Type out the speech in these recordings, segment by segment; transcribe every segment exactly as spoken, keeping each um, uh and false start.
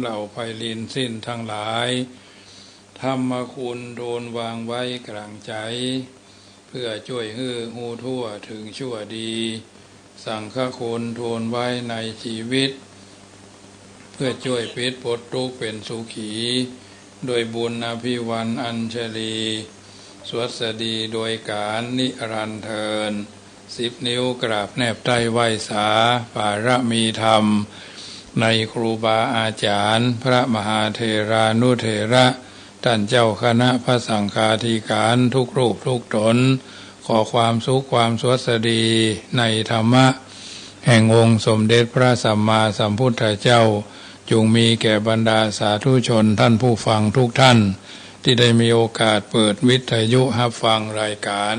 เหล่าไพลินทร์สิ้นตังหลาย ธรรมคุณทูลวางไว้ก๋างใจ๋ เปื้อจ้วยหื้อฮู้ทั่วเถิงชั่วดี สังฆคุณทูลไว้ในจีวิต เปื้อจ้วยปิดปลดตุ๊กข์เป๋นสุขี ด้วยบุญอภิวรรณอัญชลี สวัสดีโดยก๋าลนิรันดร์เทอญ สิบนิ้วกราบแนบใต้ไหว้สา ปารมีธรรม ในครูบาอาจ๋ารย์ พระมหาเถรานุเถระ ต้านเจ้าคณะพระสังฆาธิก๋านทุกรูปทุกต๋น ขอความสุขความสวัสดีในธรรมะ แห่งองค์สมเด็จพระสัมมาสัมพุทธเจ้า จุ่งมีแก่บรรดาสาธุชนต้านผู้ฟังทุกต้าน ตี้ได้มีโอกาสเปิดวิทยุฮับฟังรายก๋าน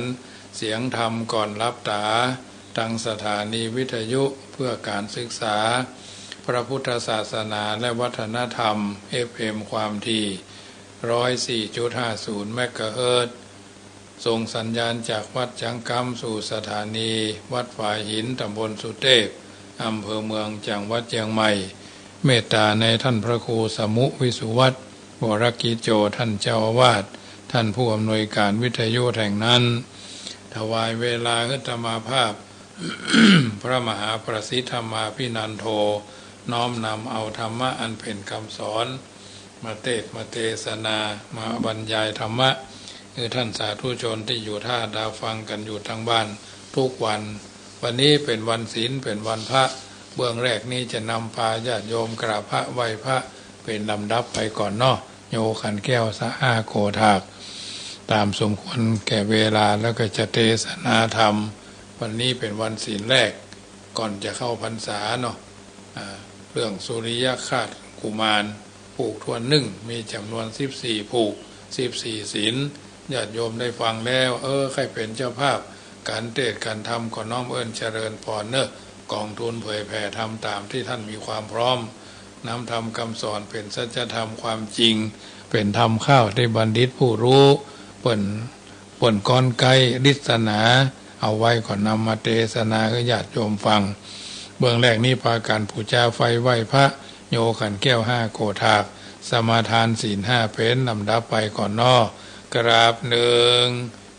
เสียงธรรมก่อนหลับต๋า ตางสถานีวิทยุเปื้อก๋านศึกษาพระพุทธศาสนาและวัฒนธรรม เอฟเอ็ม ความถี่ ร้อยสี่จุดห้าศูนย์ เมกะเฮิรตซ์ ส่งสัญญาณจากวัดจังกำสู่สถานีวัดฝายหิน ต๋ำบลสุเตพ อำเภอเมือง จังหวัดเจียงใหม่ เมตต๋าในต้านพระครูสมุห์ วิสุวัฒน์ วรกิจโจ ต้านเจ้าอาวาส ต้านผู้อำนวยก๋านวิทยุแห่งนั้น ถวายเวลาหื้ออาตมาภาพ พระมหาประสิทธิ์ธรรมาภินันโท น้อมนำเอาธรรมะอันเป๋นกำสอน มาเตสน์มาเตสนา มาบรรยายธรรมะ หื้อต้านสาธุชนตี้อยู่ต้าต๋าฟังกั๋นอยู่ตางบ้านทุกวัน วันนี้เป๋นวันศีล เป๋นวันพระ เบื้องแรกนี้จะนำปาญาติโยมกราบพระไหว้พระเป๋นลำดับไปก่อนเนาะ โยขันแก้วสะอาโกฏาก ต๋ามสมควรแก่เวลา แล้วก็จะเตสนาธรรม วันนี้เป๋นวันศีลแรก ก่อนจะเข้าพรรษาเนาะ อ่า เรื่องสุริยคราสกุมาร ผูกถ้วนนึ่ง มีจ๋ำนวนสิบสี่ผูก สิบสี่ศีล ญาติโยมได้ฟังแล้ว เออ ใค่เป๋นเจ้าภาพก๋านเตสน์ก๋านธรรม ก็น้อมเอิ้นเจริญปอนเนาะ ก๋องทุนเผยแผ่ธรรมต๋ามตี้ต้านมีความพร้อม นำธรรมกำสอนเป๋นสัจธรรมความจริง เป๋นธรรมข้าวตี้บัณฑิตผู้ฮู้ เปิ้น เปิ้นก้อนใก้เตสนา เอาไว้ก็นำมาเตสนาหื้อญาติโยมฟัง เบื้องแรกนี้ปากั๋นปู๋จาไฟไหว้พระ โยขันแก้วห้าโกฏาก สมาทานศีลห้าเป๋นลำดับไปก่อนเนาะ กราบนึ่ง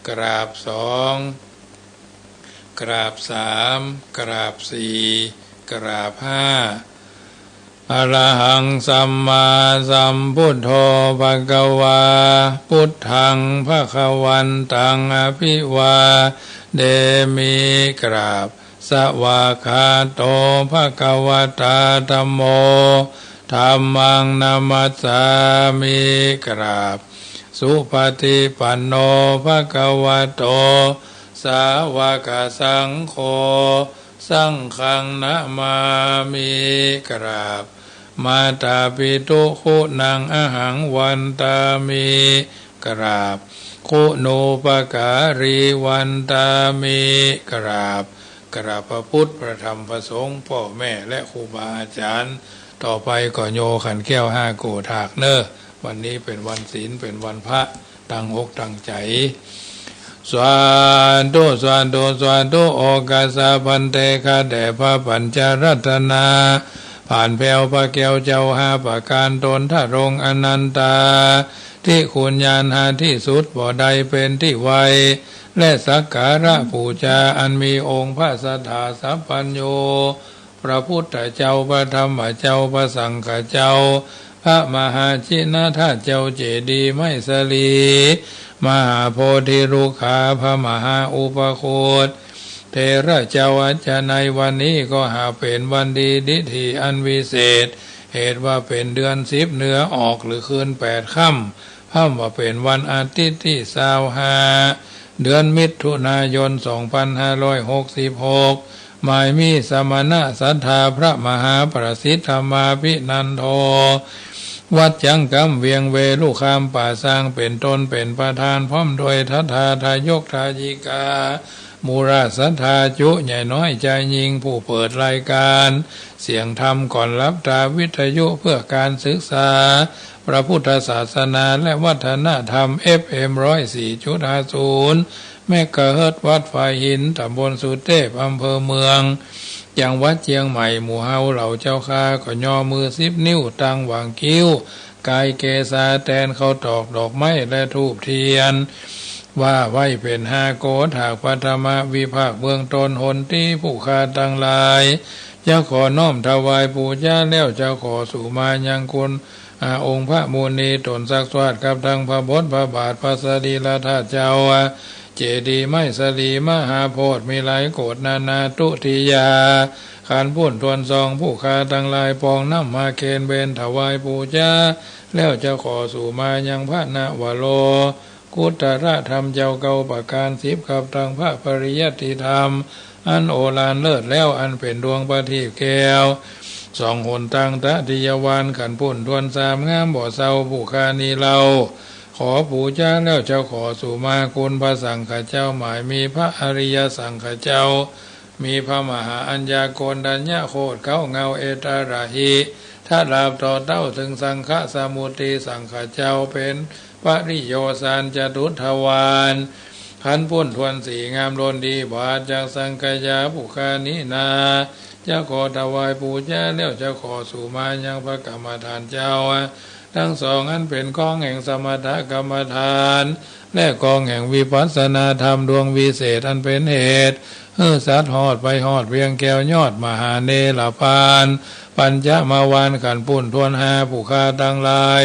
กราบสอง กราบสาม กราบสี่ กราบห้า อะระหังสัมมาสัมพุทโธ ภะคะวา พุทธัง ภะคะวันตัง อะภิวาเทมิ กราบ สะวากขาโต ภะคะวะตา ธัมโม ธัมมัง นะมัสสามิ กราบ สุปะฏิปันโน ภะคะวะโต สาวะกะสังโฆ สังฆัง นะมามิ กราบ มาตาปิตุ คุณัง อะหัง วันตามิ กราบ คุณูปการี วันตามิ กราบ กราบพระพุทธ พระธรรม พระสงฆ์ ป้อแม่ และครูบาอาจ๋ารย์ ต่อไปก็โยขันแก้วห้าโกฏากเนาะ วันนี้เป๋นวันศีล เป๋นวันพระ ตั้งอกตั้งใจ๋ สาธุ สาธุ สาธุ โอกัสสะ ภันเต ข้าแต่พระปัญจรัตนะ ผ่านแผ้วพระแก้วเจ้าห้าประก๋าน ต๋นทรงอนันตา ตี้คุณญาณหาตี้สุดบ่ได้เป๋นตี้ไหว้ และสักการะปู๋จา อันมีองค์พระสัตถาสัพพัญญู พระพุทธเจ้า พระธรรมเจ้า พระสังฆเจ้า พระมหาชินธาตุเจ้า เจดีย์ไม้สะหลี มหาโพธิรุกขา พระมหาอุปคุตเถระเจ้า อั้นจะในวันนี้ก็หาเป๋นวันดีดีถีอันวิเศษ เหตุว่าเป๋นเดือนสิบเหนือออก หรือคืนแปดค่ำ พร่ำว่าเป๋นวันอาทิตย์ตี้ซาวห้า เดือนมิถุนายน สองพันห้าร้อยหกสิบหก หมายมีสมณะศรัทธาพระมหาประสิทธิ์ธรรมาภินันโท วัดจังกำเวียงเวลุคามป่าซาง เป๋นต้นเป๋นประธาน พร้อมด้วยทาทาทายกทายิกา หมู่ราชศรัทธาจุใหญ่น้อยจายญิง ผู้เปิดรายก๋านเสียงธรรมก่อนหลับต๋า วิทยุเพื่อก๋านศึกษาพระพุทธศาสนาและวัฒนธรรม เอฟเอ็ม ร้อยสี่จุดห้าศูนย์ เมกะเฮิรตซ์ วัดฝายหิน ต๋ำบลสุเตพ อำเภอเมือง จังหวัดเจียงใหม่หมู่เฮาเหล่าเจ้าข้า ก็ยอมือสิบนิ้ว ตั้งหว่างคิ้ว กายเกศาแตน เข้าตอกดอกไม้และธูปเตียน ว่าไว้เป๋นห้าโกฏ หากปฐมวิภาคเบื้องต้น หนตี้ผู้ข้าตังหลาย จะขอน้อมถวายปู๋จาแล้ว จะขอสู่มายังคุณ อา องค์พระมุนี ตนซักซาดกับตังพระบทพระบาท พระสรีระธาตุเจ้า เจดีย์ไม้สลีมหาโพธิ์ มีหลายโกฏนานา ทุติยา ขันธ์ปู้นถ้วนสอง ผู้ข้าตังหลาย ปองน้ำมาเคนเบญถวายปู๋จา แล้วจะขอสู่มายังพระนวโลกุตตรธรรมเจ้าเก้าประก๋านสิบ กับตังพระปริยัติธรรม อันโอฬารเลิศแล้ว อันเป๋นดวงประทีปแก้ว สองหนตังตติยวาล ขันธ์ปู้นถ้วนสาม งามบ่เศร้า ผู้ข้านี้เล่า ขอปู๋จาแล้วจะขอสู่มาคุณพระสังฆเจ้า หมายมีพระอริยสังฆเจ้า มีพระมหาอัญญาโกณฑัญญโคตร เก๊าเงาเอตระหิ ทราบต่อเต้าเถิงสังฆสมุติ สังฆเจ้าเป๋นปริโยสารจตุทวาล ขันธ์ปู้นถ้วนสี่ งามล้นดี บ่อาจจักสังขยา ผู้ข้านี้นา จะขอถวายปู๋จาแล้วจะขอสู่มายังพระกรรมฐานเจ้า ตังสอง อันเป๋นกองแห่งสมถกรรมฐาน และกองแห่งวิปัสสนาธรรมดวงวิเศษ อันเป๋นเหตุหื้อสัตว์ฮอดไปฮอดเวียงแก้วยอดมหาเนรปาน ปัญจมวาล ขันธ์ปู้นถ้วนห้า ผู้ข้าตังหลาย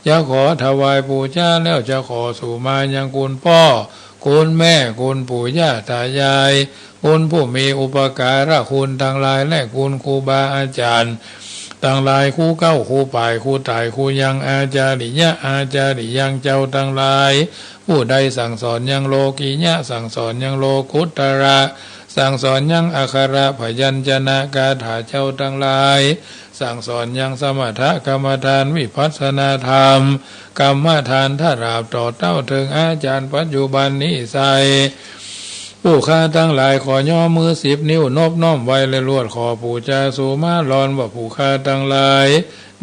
จะขอถวายปู๋จาแล้วจะขอสู่มายังคุณป้อ คุณแม่ คุณปู่ย่าตายาย คุณผู้มีอุปการะคุณตังหลาย และคุณครูบาอาจ๋ารย์ตังหลาย ครูเก๊า ครูป่าย ครูต่าย ครูยัง อาจาริยะ อาจาริยัง เจ้าตังหลาย ผู้ใดสั่งสอนยังโลกิยะ สั่งสอนยังโลกุตตระ สั่งสอนยังอักขระพยัญชนะคาถา เจ้าตังหลาย สั่งสอนยังสมถกรรมฐาน วิปัสสนาธรรมกรรมฐาน ทราบต่อเต้าเถิงอาจ๋ารย์ปัจจุบันนี้ไซร้ ผู้ข้าตังหลาย ขอยอมือสิบนิ้วนบน้อมไหว้ และลวดขอปู๋จาสู่มาหล่อน ว่าผู้ข้าตังหลาย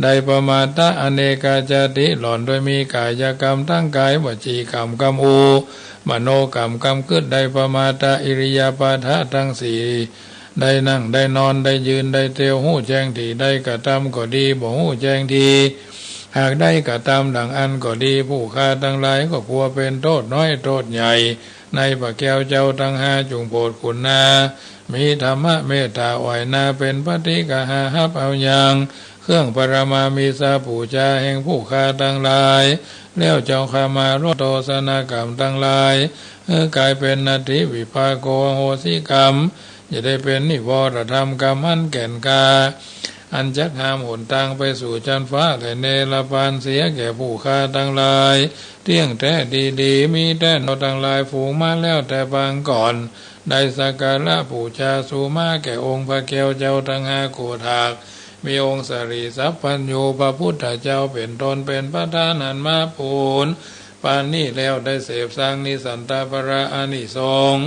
ได้ประมาทอเนกาจาติ หล่อนโดยมีกายกรรมตังกาย วจีกรรมกำอู้ มโนกรรมกำกึ๊ด ได้ประมาทอิริยาบถะตังสี่ ได้นั่ง ได้นอน ได้ยืน ได้เตียว ฮู้แจ้งตี้ได้กระตำก็ดี บ่ฮู้แจ้งตี้ หากได้กระตำดังอั้นก็ดี ผู้ข้าตังหลาย ก็กลัวเป๋นโต้ษน้อยโต้ษใหญ่ ในพระแก้วเจ้าตังห้า จุ่งโผดขุนนา มีธรรมะเมตต๋าอ่อยนา เป๋นปฏิกหาฮับเอายัง เครื่องปรมามิสปู๋จาแห่งผู้ข้าตังหลาย แล้วเจ้าข้ามารบโทษนกรรมตังหลาย หื้อกลายเป๋นนัตถิวิปากโข อโหสิกรรม จะได้เป๋นนิวรธรรมกรรมอันแก่นกล้า อันจักห้ามหนตางไปสู่จั๊นฟ้าและเนรปานเสียแก่ผู้ข้าตังหลาย เตี้ยงแต๊ดีหลี มีแต๊เนาะตังหลาย ฝูงมาแล้วแต่ปางก่อน ได้สักการะปู๋จาสู่มาแก่องค์พระแก้วเจ้าตังห้าโกฏหาก มีองค์สรีสัพพัญญูพระพุทธเจ้าเป๋นต้นเป๋นประธานหันมาปู๋น ปานนี้แล้วได้เสพสังนิสันตปราอานิสงส์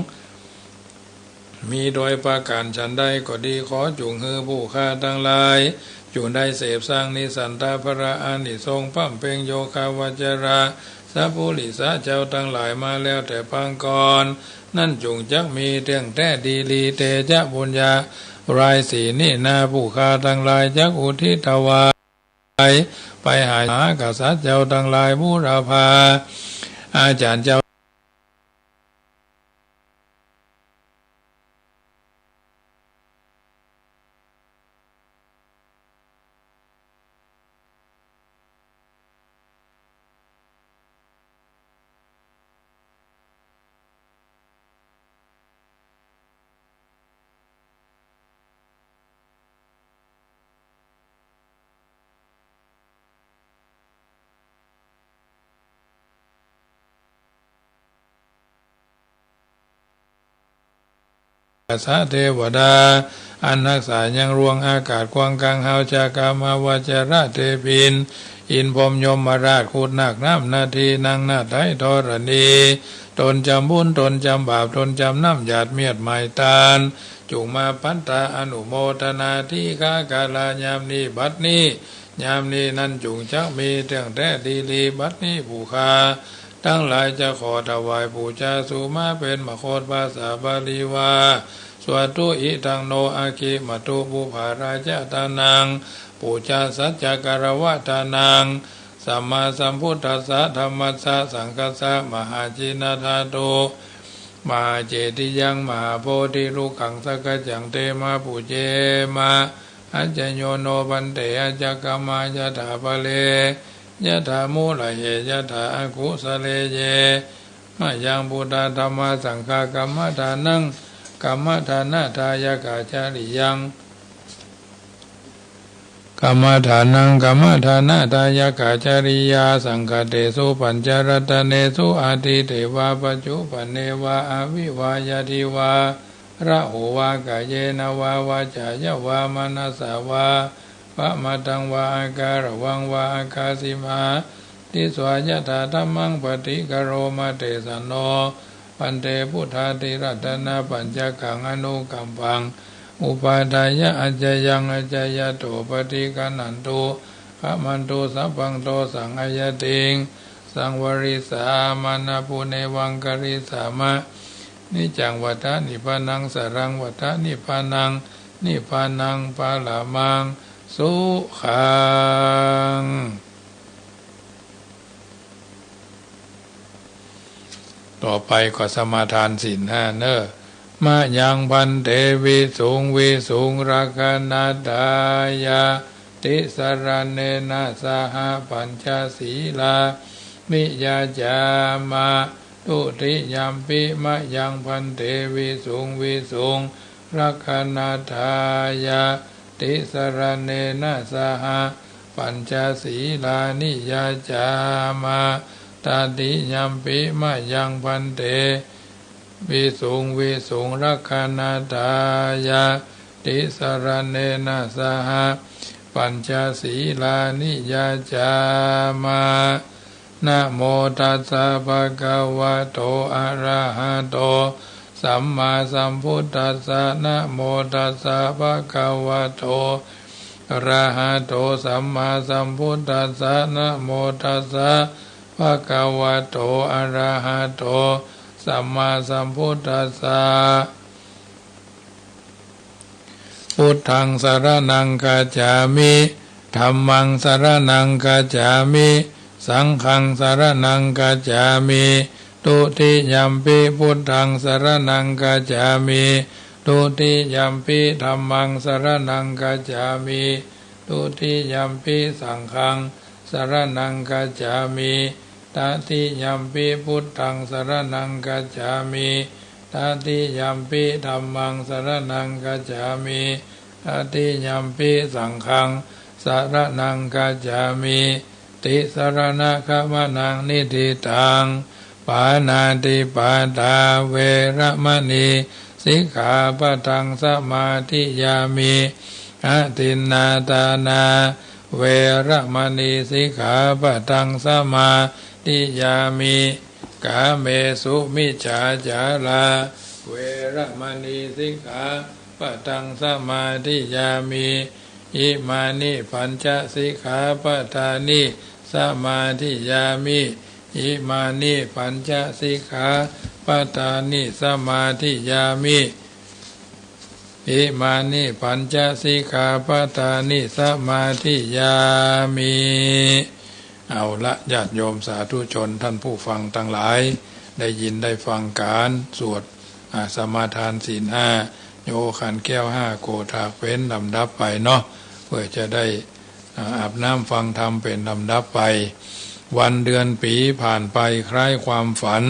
มีโดยประก๋านฉันใดก็ดี ขอจุ่งหื้อผู้ข้าตังหลาย จุ่งได้เสพสังนิสันตปราอานิสงส์ บำเพ็งโยคะวัจจะสัพปุริสะเจ้าตังหลายมาแล้วแต่ปางก่อน นั้นจุ่งจักมีเตี้ยงแต๊ดีหลี เตจะปุญญารายสี่นี้นา ผู้ข้าตังหลายจักอุทิศถวาย ไปหามหากษัตริย์เจ้าตังหลาย บูรพาอาจ๋ารย์เจ้าสะเทวดา อันฮักษายังดวงอากาศกว้างก๋างฮาว จะกามาวจระเทพิน อินทร์พรหมยมราช ครุฑนาคน้ำนาที นั่งหน้าไท้ธรณี ตนจำบุญ ตนจำบาป ตนจำน้ำหยาดเมียดไม้ตาน จุ่งมาปัตตาอนุโมทนา ตี้คาการะยามนี้ บัดนี้ ยามนี้นั้นจุ่งจักมีเตี้ยงแต๊ดีหลี บัดนี้ผู้ข้าตังหลายจะขอถวายปู๋จาสู่มา เป๋นมคตภาษาบาลีว่า สวาทุอิทังโน อะคิมะตุปุพพะราชะตานัง ปูชาสัจจะกะละวะตานัง สัมมาสัมพุทธัสสะ ธัมมัสสะ สังฆัสสะ มหาจินะธาตุ มหาเจติยัง มหาโพธิรุกขัง สักขะจั๋ง เตมะ ปูเจมะ อัจจโยโน ภันเต อัจจกมะ ยะถาปะเร ยะถามูละเห ยะถาอะกุสะเล เย มะยัง พุทธา ธัมมา สังฆา กัมมะทานัง กัมมะทานะทายะกะจริยัง กัมมะทานัง กัมมะทานะทายะกะจริยา สังฆะเตสุ ปัญจรัตเนสุ อะตีเตวา ปัจจุปันเนวา อะวิวา ยะทิวา ระโหวา กาเยนะวา วาจายะวา มะนะสสะวา ปะมะทังวา อะกาละวังวา อะกาสิมา ติสวา ยะถาธัมมัง ปะติกะโรมะ เตสะโน ภันเต พุทธาธิรัตนะปัญจกัง อะนุกัมปัง อุปาทายะ อัจจยัง อัจจยะโต ปะติกะนันตุ ขะมันตุ สัพพัง โตสัง อะยะติง สังวะริสสา มานะปุเนวัง กะริสสามะ นิจจัง วัฏฐะ นิพพานัง สะรัง วัฏฐะ นิพพานัง นิพพานัง ปะระมัง สุขัง ต่อไปก็สมาทานศีลห้าเน่อ มะยัง ภันเต วิสุง วิสุง รักขะณัตถายะ ติสะระเณนะ สะหะ ปัญจสีลานิ ยาจามะ ทุติยัมปิ มะยัง ภันเต วิสุง วิสุง รักขะณัตถายะ ติสะระเณนะ สะหะ ปัญจสีลานิ ยาจามะ ตติยัมปิ มะยัง ภันเต วิสุง วิสุง รักขะณัตถายะ ติสะระเณนะ สะหะ ปัญจสีลานิ ยาจามะ นะโมตัสสะ ภะคะวะโต อะระหะโต สัมมาสัมพุทธัสสะ นะโมตัสสะ ภะคะวะโต อะระหะโต สัมมาสัมพุทธัสสะ นะโมตัสสะ ภะคะวะโต อะระหะโต สัมมาสัมพุทธัสสะ พุทธัง สะระณัง คัจฉามิ ธัมมัง สะระณัง คัจฉามิ สังฆัง สะระณัง คัจฉามิ ทุติยัมปิ พุทธัง สะระณัง คัจฉามิ ทุติยัมปิ ธัมมัง สะระณัง คัจฉามิ ทุติยัมปิ สังฆัง สะระณัง คัจฉามิ ตติยัมปิ พุทธัง สะระณัง คัจฉามิ ตติยัมปิ ธัมมัง สะระณัง คัจฉามิ ตติยัมปิ สังฆัง สะระณัง คัจฉามิ ติสะระณะขะมะนะ นิฏฐิตัง ปาณาติปาตา เวระมะณี สิกขาปะทัง สะมาธิยามิ อะทินนาทานา เวระมะณี สิกขาปะทัง สะมาธิยามิ กาเมสุมิจฉาจารา เวระมะณี สิกขาปะทัง สะมาธิยามิ อิมานิ ปัญจะ สิกขาปะทานิ สะมาธิยามิ อิมานิ ปัญจะ สิกขาปะทานิ สะมาธิยามิ อิมานิ ปัญจะ สิกขาปะทานิ สะมาธิยามิ เอาละ ญาติโยมสาธุชน ท่านผู้ฟังตังหลาย ได้ยินได้ฟังก๋านสวด อ่า สมาทานศีลห้า โยขันแก้วห้า โกฏถากเป๋นลำดับไปเนาะ เปื้อจะได้ อ่า อาบน้ำฟังธรรมเป๋นลำดับไป วันเดือนปี๋ผ่านไปคล้ายความฝัน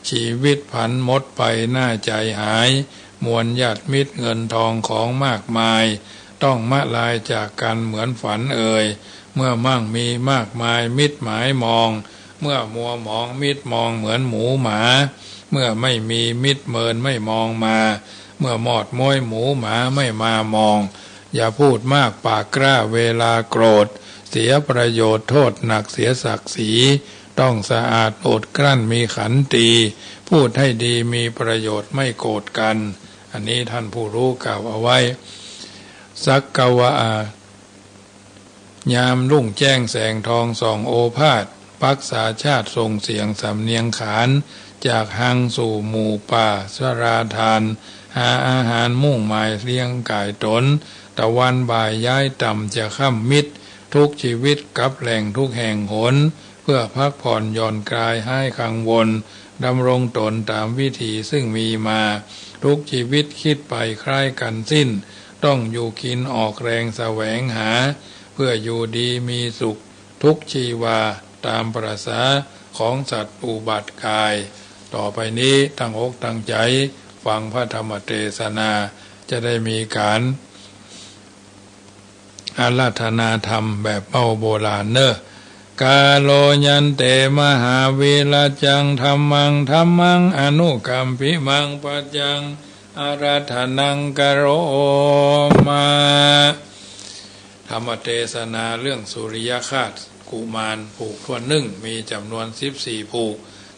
ชีวิตผันหมดไปน่าใจ๋หาย มวลญาติมิตรเงินทองของมากมาย ต้องมะลายจากกั๋นเหมือนฝันเอย เมื่อมั่งมีมากมายมิตรหมายมอง เมื่อมัวหมองมิตรมองเหมือนหมูหมา เมื่อไม่มีมิตรเมินไม่มองมา เมื่อมอดม้อยหมูหมาไม่มามอง อย่าพูดมากปากกล้าเวลาโกรธ เสียประโยชน์โทษหนักเสียศักดิ์ศรี ต้องสะอาดอดกลั้นมีขันตี พูดให้ดีมีประโยชน์ไม่โกรธกัน อันนี้ท่านผู้รู้กล่าวเอาไว้ สักกะวะ ยามรุ่งแจ้งแสงทองส่องโอภาส ปักษาชาติส่งเสียงสำเนียงขาน จากฮังสู่หมู่ป่าชลาทาน หาอาหารมุ่งหมายเลี้ยงก๋ายต๋น ตะวันบ่ายย้ายต่ำจะค่ำมิด ทุกชีวิตกับแหล่งทุกแห่งหน เพื่อพักผ่อนหย่อนคลายหายกังวล ดำรงต๋นต๋ามวิถีซึ่งมีมา ทุกชีวิตคิดไปคล้ายกั๋นสิ้น ต้องอยู่กิ๋นออกแรงแสวงหา เพื่ออยู่ดีมีสุข ทุกชีวาต๋ามประสาของสัตว์อุบัติก๋าย ต่อไปนี้ตั้งอกตั้งใจ๋ฟังพระธรรมเตสนา จะได้มีก๋านอาราธนาธรรมแบบเบ้าโบราณเน่อ กาโลยันเต มหาวีรัจจัง ธัมมัง ธัมมัง อนุกัมปิมัง ปัจจัง อาราธนัง กะโรมา ธรรมเตสนาเรื่องสุริยคราสกุมารผูกถ้วนนึ่ง มีจ๋ำนวนสิบสี่ผูก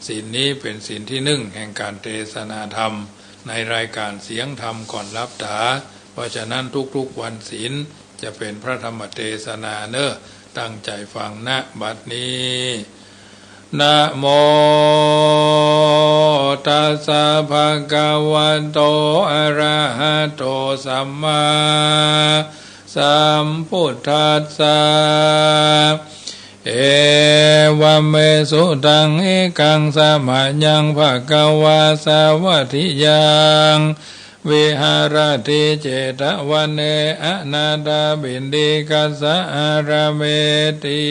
ศีลนี้เป๋นศีลตี้นึ่งแห่งก๋านเตสนาธรรมในรายก๋านเสียงธรรมก่อนหลับต๋า เพราะฉะนั้นทุกๆวันศีลจะเป๋นพระธรรมเตสนาเน่อ ตั้งใจ๋ฟัง ณ บัดนี้ นะโมตัสสะ ภะคะวะโต อะระหะโต สัมมาสัมพุทธัสสะ เอวะเม สุตัง เอกัง สะมะยัง ภะคะวา สาวัตถิยัง วิหะระติ เจตะวะเน อะนาถะปิณฑิกัสสะ อารามเมติ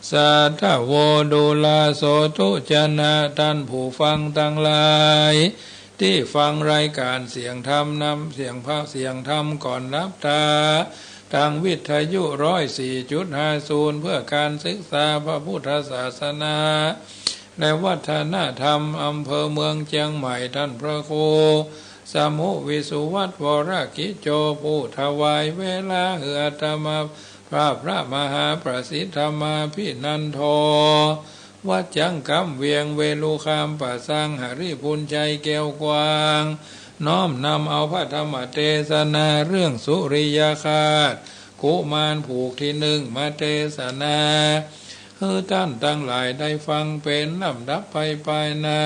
สาธะโว ดูราโสตุ จะนะ ต้านผู้ฟังตังหลาย ตี้ฟังรายก๋านเสียงธรรมนำเสียงพระเสียงธรรมก่อนหลับต๋า ตางวิทยุร้อยสี่จุดห้าศูนย์ เพื่อก๋านศึกษาพระพุทธศาสนา และวัฒนธรรม อำเภอเมืองเจียงใหม่ ต้านพระครู สมุ วิสุวัฒน์ วรกิจโจ ผู้ถวายเวลาหื้ออาตมาภาพ พระมหาประสิทธมาภินันโท วัดจังก๋ำเวียง เวลุคามป่าซาง หริภุญชัยแก้วกว้าง น้อมนำเอาพระธรรมเตสนาเรื่องสุริยคราสกุมารผูกตี้นึ่งมาเตสนา หื้อต้านตังหลายได้ฟังเป๋นลำดับไปไปนา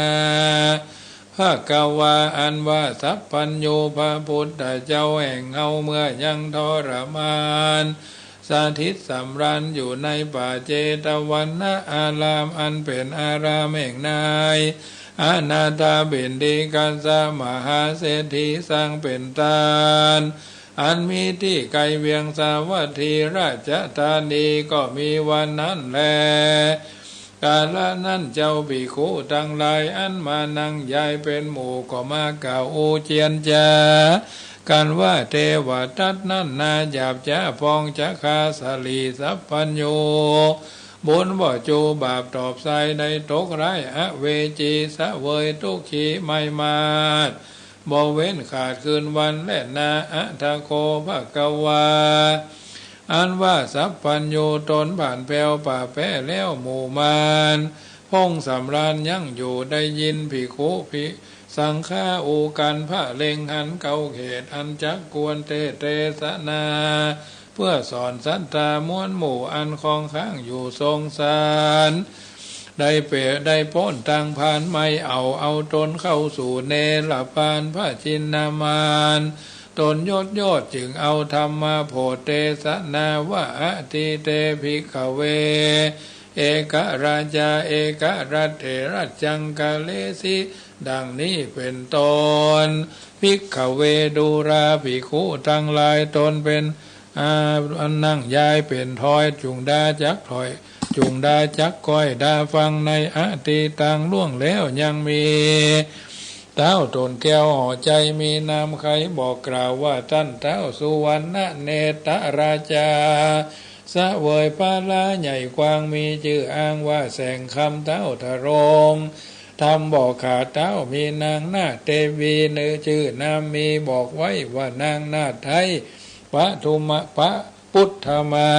ภะคะวา อันว่าสัพพัญญูพระพุทธเจ้าแห่งเฮา เมื่อยังทรมาน สถิตสำราญอยู่ในป่าเจตวันนะอาราม อันเป๋นอารามแห่งนายอนาถปิณฑิกัสสะมหาเศรษฐี ซึ่งเป๋นต้าน อันมีตี้ไกลเวียงสาวัตถีราชธานี ก็มีวันนั้นแล กาละนั้นเจ้าภิกขุตังหลาย อันมานั่งยายเป๋นหมู่ ก็มากล่าวอู้เจียนจ๋ากั๋นว่า เตวทัตนั้นนาหยาบจ๊าปองจ๊า คาสะหลีสัพพัญญู บุญบ่จู๋บาปตอบสาย ได้ตกร้ายอเวจี เสวยตุ๊กขีไมมาส บ่เว้นขาดคืนวันแลนา อะถะโข ภะคะวา อันว่าสัพพัญญูต๋นผ่านแผวป่าแป๊แล้ว หมู่มารพงสำราญยังอยู่ ได้ยินภิกขุภิกขุสังฆาอู้กั๋น พระเล็งหันเกาเขต อันจักควรเตสนา เพื่อสอนศรัทธามวลหมู่ อันคองค้างอยู่สงสาร ได้เป๋นได้ป๊นตางพาน ไม่เอาเอาต๋นเข้าสู่เนรพาน พระจินนามาน ต๋นยศยอดจึงเอาธรรมโผดเตสนาว่า อะทิเต ภิกขะเว เอกราชา เอกรัตเถ รัชชังกะเลสิ ดังนี้เป๋นต้น ภิกขะเว ดูราภิกขุตังหลาย ต๋นเป๋น อา อันนั่งยายเป๋นทอย จุ่งดาจักถอย จุ่งดาจักก้อยดาฟัง ในอะตีตังล่วงแล้วยังมี เต๊าต๋นแก้วห่อใจ๋ มีนามไขบอกกล่าวว่า ต้านเต๊าสุวรรณเนตรราชา เสวยพระลาใหญ่กว้าง มีจื้ออ้างว่าแสงคำ เต๊าทรงธรรมบ่ขาด เต๊ามีนางนาถเตวี เนอจื้อนามมีบอกไว้ว่านางนาถไทย ปทุมะ ปะปุทธมา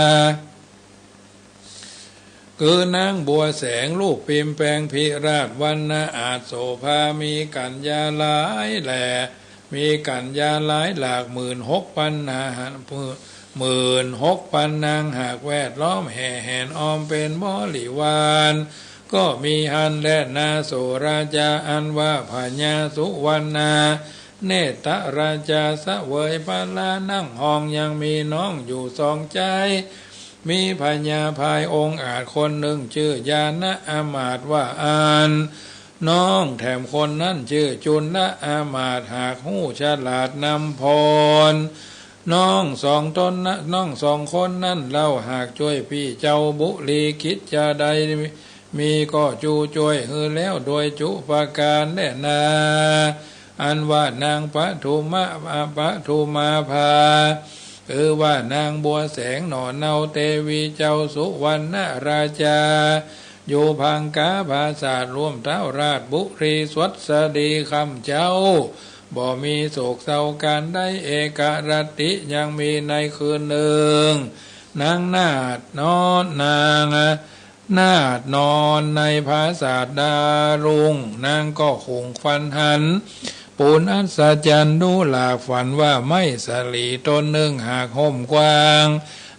คือนางบัวแสง ลูกปิมแปงพิราช วรรณะอาจโสภา มีกัญญาหลายแหล่ มีกัญญาหลายหลาก หมื่นหกปันนาง หมื่นหกปันนาง หากแวดล้อมแห่แหนอ้อมเป๋นบริวาร ก็มีหั้นแลนา โสราชา อันว่าพญาสุวรรณา เนตรราชาเสวยพระลานั่งห้องยังมีน้องอยู่สองใจ๊ มีพญาพายองอาจคนนึ่งจื้อญาณะอามาตย์ว่าอั้น น้องแถมคนนั้นจื้อจุลอมาตย์หากฮู้ฉลาดนำพร น้องสองต๋นนะ น้องสองคนนั้นเล่าหากจ้วยปี้เจ้าบุรีกิจจะใด มีก็จูจ้วยหื้อแล้วโดยจุประก๋านแลนา อันว่านางปทุมะ ปทุมาภา คือว่านางบัวแสงหน่อเนาเตวีเจ้าสุวรรณราชา อยู่พังกาผาสาทร่วมเต๊าราชบุรีสวัสดีคำเจ้า บ่มีโศกเศร้าก๋านใด เอกรัตติยังมีในคืนนึ่ง นางนาฏนอน นาง นาฏนอนในผาสาทดารุ่ง นางก็ครุ่นฝันหัน ปูนอัศจรรย์ดูหลากฝันว่าไม้สาลีต้นนึ่งหากฮ่มกว้าง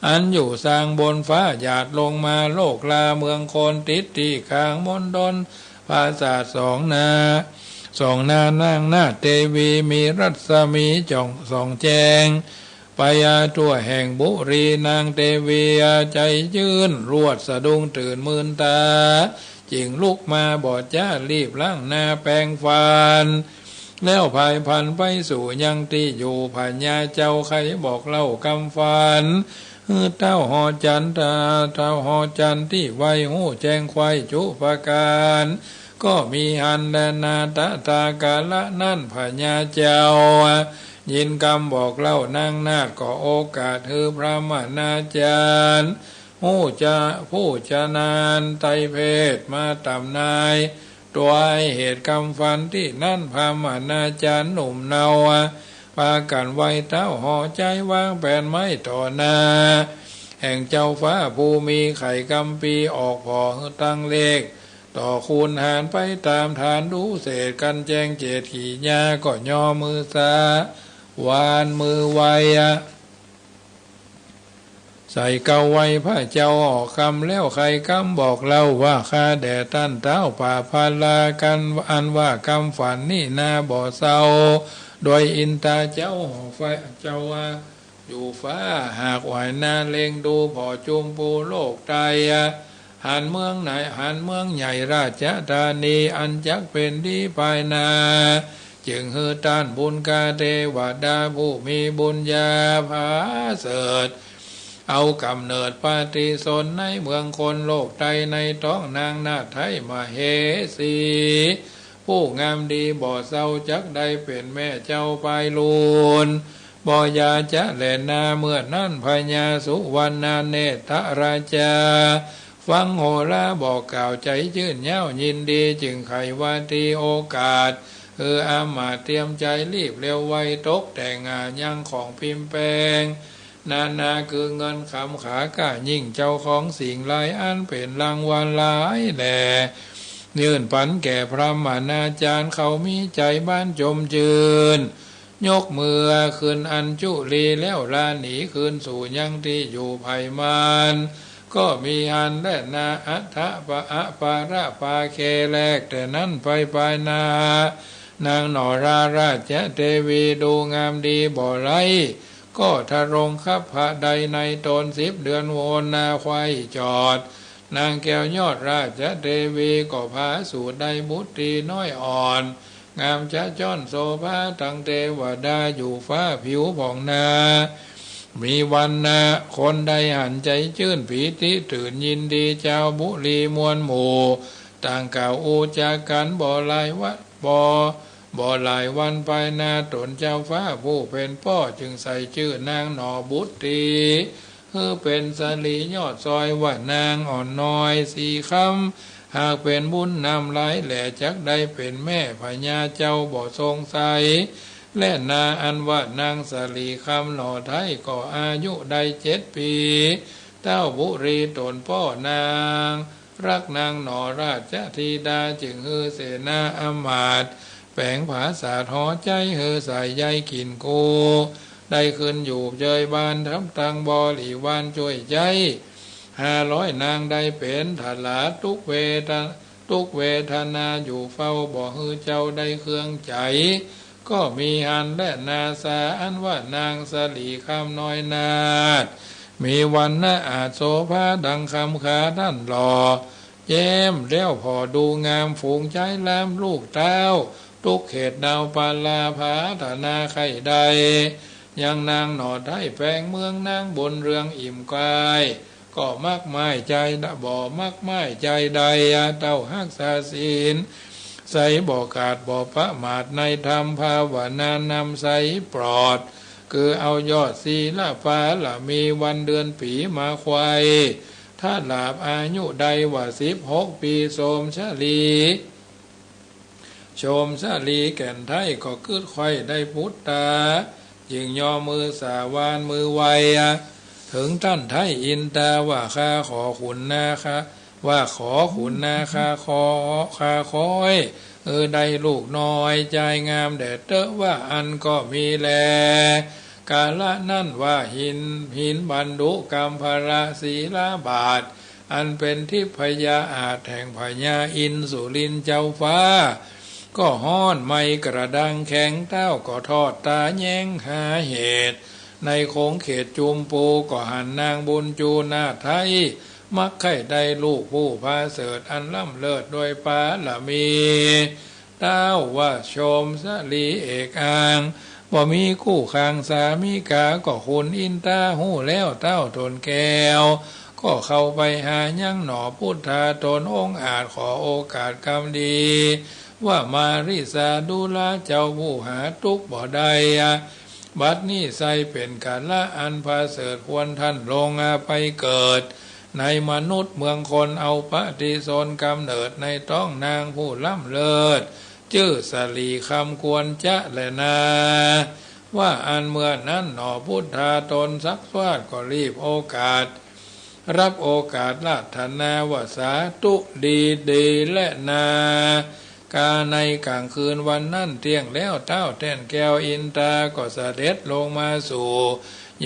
อันอยู่ซางบนฟ้าหยาดลงมาโลกลาเมืองคนติดตี้กลางมณฑลผาสาทสองนา สองนานางนาฏเตวีมีรัศมีจ่องส่องแจ้ง ไปทั่วแห่งบุรี นางเตวีใจ๋จื้นรวดสะดุ้งตื่นมื่นต๋า จึ่งลุกมาบ่จ๊ารีบล้างหน้าแปรงฟัน แล้วพายพลันไปสู่ยังตี้อยู่ พญาเจ้าใค่บอกเล่ากำฝัน หื้อเต้าหอจันทร์ เต้าหอจันทร์ตี้ไวฮู้แจ้งไขว่จุประก๋าน ก็มีหันแลนา ตะตากาละนั้นพญาเจ้า ยินกำบอกเล่านางนาฏก็โอกาสหื้อพรหมนาจารย์ ฮู้จะผู้จะนานไตรเพศมาต๋ามนาย ตวยเหตุกำฝันตี้นั้นพรหมนาจารย์หนุ่มเนา ปากั๋นไว้เต้าหอใจ๋วางแผนไม้ต่อหน้า แห่งเจ้าฟ้าผู้มีไข่กำปีออกผ่อหื้อตังเลข ต่อคูณหารไปต๋ามฐานดูเศษ กั๋นแจ้งเจตกิริยาก็ยอมือสา หวานมือไว ใส่เกล้าไหว้พระเจ้าออกกำแล้วไขกำบอกเล่าว่า ข้าแด่ต้านเต๊าป่าพารากั๋น อันว่ากำฝันนี้นาบ่เศร้า โดยอินตาเจ้าหอไฟเจ้าว่า อยู่ฟ้าหากไหวนาเล็งดูผ่อจุมปูโลกไตร หันเมืองไหน หันเมืองใหญ่ราชธานีอันจักเป๋นดีภายหน้า จึงหื้อต้านบุญกาเตวดาผู้มีบุญญาผาเสริฐ เอาก๋ำเนิดปฏิสนในเมืองคนโลกไตรในต๊องนางนาฏไท้มเหสี ผู้งามดีบ่เศร้าจักได้เป๋นแม่เจ้าปายลูน บ่ยาจะแลนา เมื่อนั้นพญาสุวรรณเนตรราชา ฟังโหราบอกกล่าวใจ๋จื้นเย้ายินดี จึงไขว่าตี้โอกาส หื้ออามาตย์เตรียมใจ๋รีบเร็วไว ตกแต่งอายังของพิมพ์แป๋ง นานาคือเงินคำขาก้ายิ่ง เจ้าของสิ่งหลายอันเป๋นรางวัลหลายแหล่ ยื่นปั๋นแก่พรหมนาจารย์ เขามีใจ๋บานจมจื้น ยกมือขึ้นอัญจุลีแล้วลาหนีคืนสู่ยังตี้อยู่ไผ่มาน ก็มีหันแลนา อัฏฐปะ อปาระปาเคแลก แต่นั้นไปปายหน้า นางหน่อราราชเตวีดูงามดีบ่ไร้ ก็ทรงคับพระใดในต๋นสิบเดือนโวนาไขว่จอด นางแก้วยอดราชเตวีก็ผาสูติได้บุตรีน้อยอ่อน งามจะจ้อนโสภาตังเตวดาอยู่ฟ้าผิวผ่องนา มีวรรณะคนใดหันใจ๋จื้นปีติตื่นยินดี จาวบุรีมวลหมู่ ต่างกล่าวอู้จากั๋นบ่หลายวัน บ่ บ่หลายวันปายหน้า ต๋นเจ้าฟ้าผู้เป๋นป้อจึงใส่จื้อนางหน่อบุตรี หื้อเป๋นสาลียอดซอยว่านางอ่อนน้อยสีคำ หากเป๋นบุญนำหลายแหล่จักได้เป๋นแม่พญาเจ้าบ่สงสัย และนาอันว่านางสาลีคำหน่อไท้ก็อายุได้เจ็ดปี๋ เต้าบุรีต๋นป้อนาง รักนางหน่อราชธิดาจึงหื้อเสนาอามาตย์ แป๋งผาสาทหอใจ๋หื้อสายใยกิ๋นกู้ ได้ขึ้นอยู่เจยบานทับตังบริวารจ้วยใจ๊ ห้าร้อยนางได้เป๋นทหาร ตุ๊กเวท ตุ๊กเวทนาอยู่เฝ้า บ่หื้อเจ้าได้เครื่องใจ๋ ก็มีหั้นแลนา สาอันว่านางสะหลีคำน้อยนาฏ มีวรรณะอาจโสภาดังคำขา ต้านหล่อแย้มแล้วผ่อดูงาม ฝูงใจ๊ล้ำลูกเต้า ตุ๊กเขตดาวปาลา ผาถนาใค่ได้ ยังนางหน่อไท้แปงเมือง นางบุญเรืองอิ่มกาย ก็มักไม้ใจ๋ดะ บ่มักไม้ใจ๋ใด เต้าฮักษาศีลใส บ่ขาดบ่ประมาทในธรรม ภาวนานำใสปลอด คือเอายอดศีลปารมี วันเดือนปี๋มาไขว่ ถ้าหลาบอายุได้ว่าสิบหกปี๋ โสมสะหลี โสมสะหลีแก่นไท้ก็กึ๊ดใค่ได้ปุตตา จึงยอมือสาหวานมือไหว้ เถิงต้านไท้อินตา ว่าข้าขอขุนนาคะ ว่าขอขุนนาคะ ขอ ข้าขอหื้อได้ลูกน้อยจายงามแด่เต๊อะ ว่าอั้นก็มีแล กาละนั้นว่าหิน หินบรรดุกัมภะละ ศิลาบาท อันเป๋นทิพยาอาสน์แห่งพญาอินทร์สุรินทร์เจ้าฟ้า ก็ฮ้อนไหม้กระดังแข็ง เต้าก็ทอดต๋าแย้งหาเหตุ ในคงเขตจุมปู ก็หันนางบุญจูนาถไท้ มักใค่ได้ลูกผู้ผาเสริฐ อันล้ำเลิศด้วยปารมี เต้าว่าโสมสะหลีเอกอ้าง บ่มีคู่ข้างสามิกา ก็ขุนอินตาฮู้แล้วเต้าต๋นแก้ว ก็เข้าไปหายังหน่อพุทธาต๋นองอาจ ขอโอกาสกำดี ว่ามาริสาดูราเจ้าผู้หาตุ๊กข์บ่ได้ บัดนี้ไส้เป๋นกาละอันผาเสริฐ ควรต้านลงไปเกิด ในมนุษย์เมืองคน เอาปฏิสนธิกำเนิดในต๊องนางผู้ล้ำเลิศ จื้อสะหลีคำควรจะแลนา ว่าอั้นเมื่อนั้นหน่อพุทธาต๋นซักซาดก็รีบโอกาส ฮับโอกาสราธนาว่าสาธุดีดีแลนา กาในก๋างคืนวันนั้นเตี้ยงแล้ว เต้าแต้นแก้วอินตาก็เสด็จลงมาสู่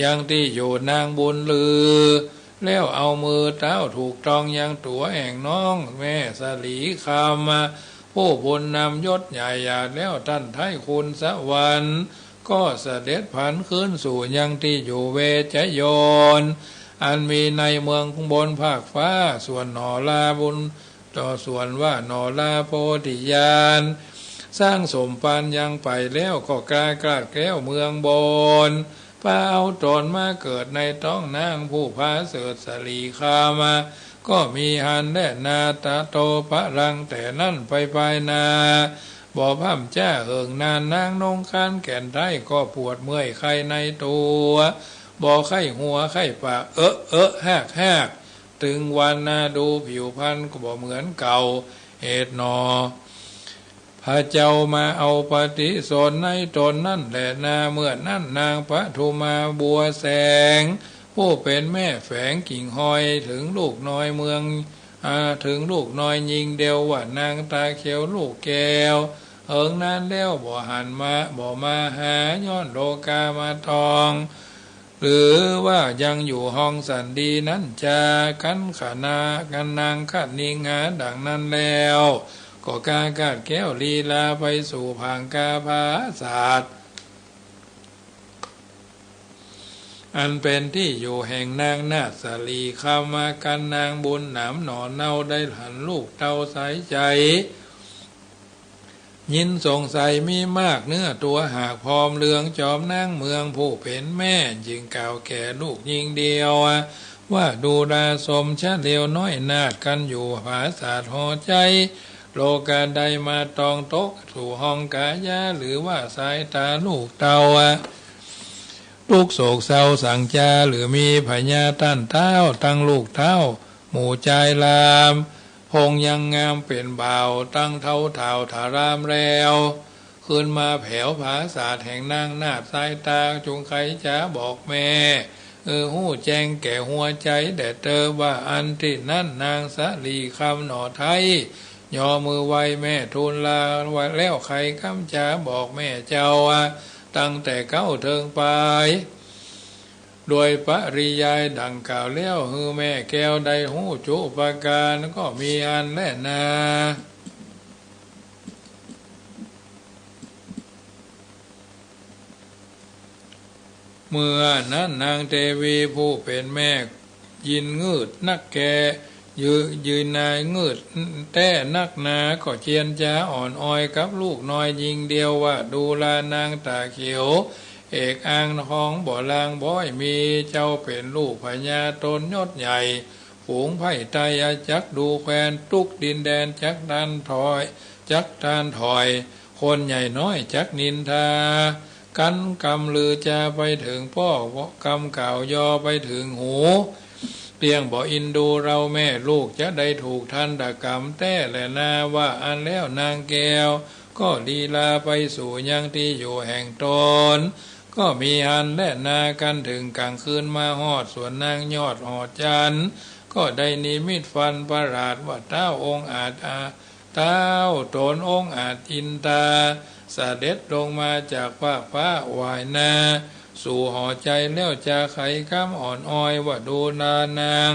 ยังตี้อยู่นางบุญลือ แล้วเอามือเต้าถูกต้องยังตั๋วแห่งน้องแม่สะหลีคำ ผู้บุญนำยศใหญ่หยาดแล้ว ต้านไท้คุณสวรรค์ ก็เสด็จผันคืนสู่ยังตี้อยู่เวชยน อันมีในเมืองบนฟากฟ้า ส่วนหน่อลาบุญ ต่อส่วนว่าหน่อลาโพธิญาณ สร้างสมปานยังไปแล้ว ก็กล้ากลาดแก้วเมืองบน ปาเอาต๋นมาเกิดในต๊องนางผู้ผาเสริฐสะหลีคำ ก็มีหั้นแลนา ตะโตปะรัง แต่นั้นไปปายหน้า บ่พร่ำจ้าเหิงนาน นางนงครานแก่นไท้ก็ปวดเมื่อยไข้ในตั๋ว บ่ไข้หัวไข้ปาก เอะเอะฮากฮาก ตึงวันนาดูผิวพรรณก็บ่เหมือนเก่า เหตุหน่อ พระเจ้ามาเอาปฏิสนธิในต๋นนั้นแลนา เมื่อนั้นนางปทุมาบัวแสง ผู้เป๋นแม่แฝงกิ่งฮอย เถิงลูกน้อยเมือง อ่า เถิงลูกน้อยญิงเดียวว่านางตาเขียวลูกแก้ว เหิงนานแล้วบ่หันมา บ่มาหา ย้อนโลกามาตอง หรือว่ายังอยู่ห้องสันดีนั้นจา กันขนา กันนางคะนิงหาดังนั้นแล้ว ก็กล้ากลาดแก้วลีลาไปสู่ผางกาผาสาท อันเป๋นตี้อยู่แห่งนางนาถสะหลีคำ กันนางบุญหนามหน่อเนาได้หันลูกเต้าใสใจ๋ ยินสงสัยมีมาก เนื้อตั๋วหากพร้อมเหลือง จอมนางเมืองผู้เป๋นแม่ จึงกล่าวแก่ลูกญิงเดียว ว่าดูราโสมสะเหลียวน้อยนาถ กันอยู่ผาสาทหอใจ๋ โลกาใดมาตองตกสู่ห้องกายา หรือว่าสายต๋าลูกเต้า ตุ๊กข์โศกเศร้าสังจา หรือมีพญาต้านเต้า ตังลูกเต้า หมู่จายลาม พงยังงามเป๋นบ่าว ตังเฒ่าเฒ่าถารามแล้ว คืนมาแผวผาสาทแห่งนางนาถสายต๋า จุงใค่จ๋าบอกแม่ เออ ฮู้แจ้งแก่หัวใจ๋แด่เต๊อะ ว่าอั้นตี้นั้นนางสะหลีคำหน่อไท้ ยอมือไหว้แม่ทูลลา แล้วใค่กำจ๋าบอกแม่เจ้า ตั้งแต่เก๊าเถิงปาย โดยปริยายดังกล่าวแล้ว หื้อแม่แก้วได้ฮู้จุประก๋าน ก็มีอั้นแลนา เมื่อนั้นนางเตวีผู้เป๋นแม่ ยินงืดนักแก่ ยื ยินงืดแต๊นักหนา ก็เจียรจาอ่อนอ้อยกับลูกน้อยญิงเดียวว่า ดูรา นางต๋าเขียว เอกอางทองบ่ลางบ้อย มีเจ้าเป๋นลูกพญาต๋นยศใหญ่ ฝูงไพร่ไตรจักดูแควน ตุ๊กดินแดนจักต้านถอย จักต้านถอย คนใหญ่น้อยจักนินทา กันกำลือจาไปเถิงป้อ กำกล่าวยอไปเถิงหู เตี้ยงบ่อินดู เฮาแม่ลูกจะได้ถูกทันตกรรมแต๊แลนา ว่าอั้นแล้วนางแก้ว ก็ลีลาไปสู่ยังตี้อยู่แห่งต๋น ก็มีฮันแลนา กันเถิงก๋างคืนมาฮอดสวนนางยอดหอจันทร์ ก็ได้นิมิตฝันประหลาดว่า ต้าวองอาจอา ต้าวต๋นองอาจอินตา เสด็จลงมาจากฟากฟ้าหวายนา สู่หอใจ๋แล้วจาไขกำอ่อนอ้อยว่า ดูรานาง